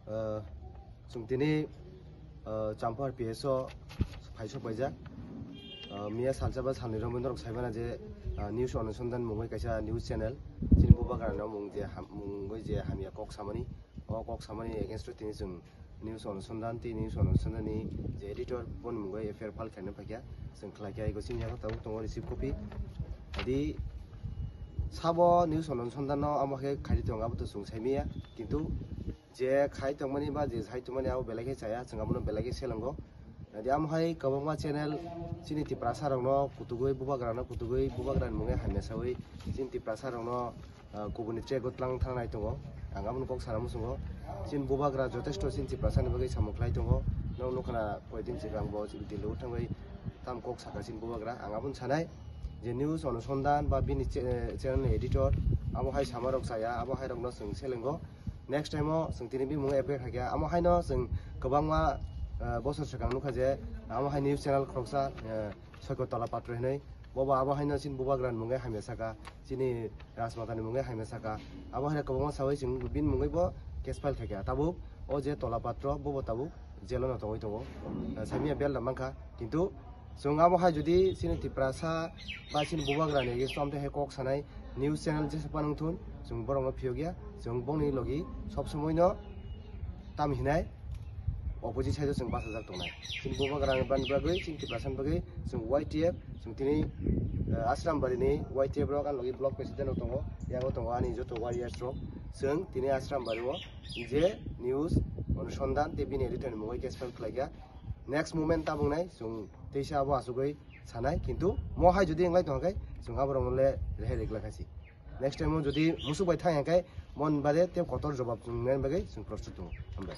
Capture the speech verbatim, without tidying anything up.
Ah, chwng tini, ah, Champar P S o phaisok paijak. Ah, miya salsa ba salni romwi norok saimana je, ah, News Anusandhan mungwi kaisa news channel. Chini bubagrano mung je ham-, mungwi je hamya kok samani, o kok samani against o tini chwng News Anusandhan tei News Anusandhan ni je editor boni mungwi F I R file khaina paikha. Chwng khlai khe ego sini yago tabuk tongo receive copy. Adi sabo News Anusandhan no amo khe khaidi tongo abo to chwng saimaya. Kintu je khai tongmani ba je sai tongmani abo belai khe chaya, chwng abono belai khe selengo. Adi amo hai kwbangma channel chini Tiprasa rokno kutugwi bubagrano kutugwi bubagrani mungwi hamya sawi chini Tiprasa rokno ah, kubuni track o tlang thangnai tongo. Ang aboni kok sana muchungo. Chini bubagra jotesto chini Tiprasani bagwi samung khlai tongo. Nwng nukha na koidin chikang bo Delhi o thangwi tam kok saka chini bubagra. Ang aboni sanai je News Anusandhan ba bini che-, channel ni editor abo hai sama rok chaya, abo hai rokno chwng selengo. Next time o chwng tini bimung appear khaikha. Amo haino chwng kwbangma, ah, bosor swkang nukha je amo hai news channel khoroksa, ah, Soiko Tola Patro hinwi, bobo abo haino chini bubagrani mungwi hamya saka, chini Rajmatani mungwi hamya saka, abo haino kwbangma sawi chwng bini mungwi bo case file khaikha. Tabuk o je Tola Patro, bobo tabuk jail o no tongwi tongo. Samia bail da mankha, kintu chwng abo hai jodi chini Tiprasa ba chini bubagrani against o amtwi hai kok sanai news channel jesa phano wngthun, chwng borokno phiyokya, chwng bongni logi sob somoino tam hinai opposite side o chwng bachajak tongnai. Chini bubagra bani bagwi, chini Tiprasani bagwi chwng Y T F, chwng tini, eh, Ashram Bari ni Y T F rok, ani logi block president rok tongo, yago tongo ani joto warriors rok. Chwng tini Ashram Bari o je news Anusandhan tei bini editor ni mungwi case file khlaikha. Next moment tabuk nai chwng teisa abo asugwi sanai, kintu mo hai jodi wnglai tongkha khe chwng aborok le rehai rwgwlak kha si. Next time o jodi musuk bai thang ya khe mon bade tei kotor jobab chwng nani bagwi chwng prostut tongo. Hambai.